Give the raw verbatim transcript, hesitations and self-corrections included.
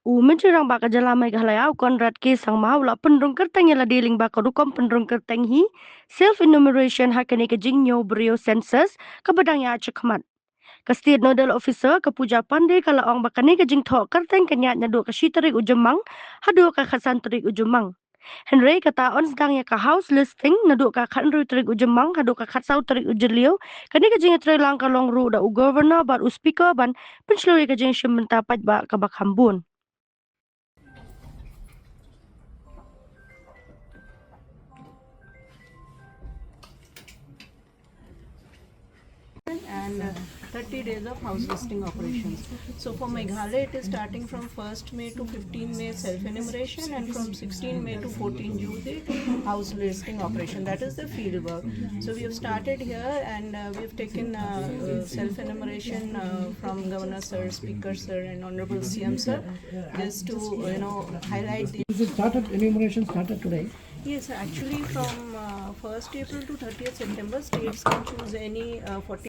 U Myntri Rangbah ka jylla Meghalaya u Conrad K Sangma u la pynrung kyrteng ïa lade lyngba ka rukom pynrung kyrteng hi self enumeration ha kane ka jingñiew briew census kaba dang ïaid shakhmat. Ka State Nodal Officer ka Pooja Pandey ka la ong ba kane ka jingthoh kyrteng kan ïaid naduh ka shi tarik u Jymmang haduh ka khatsan tarik u Jymmang. Hynrei kata yn sdang ïa ka house listing naduh ka khathynriew tarik u Jymmang haduh ka khatsaw tarik u Jylliew. Kane ka jingïatreilang ka long ruh da u Governor bad u Speaker ban pynshlur ïa ka jingshim bynta paidbah kaba kham bun. And uh, thirty days of house listing operations. So for Meghalaya, it is starting from first May to fifteen May self-enumeration, and from sixteen May to fourteen June the house listing operation. That is the field work. So we have started here, and uh, we have taken uh, uh, self-enumeration uh, from Governor Sir, Speaker Sir, and Honorable C M Sir, just to you know highlight the. Is it started? Enumeration started today. Yes, actually from uh, first April to thirtieth September, states can choose any uh, forty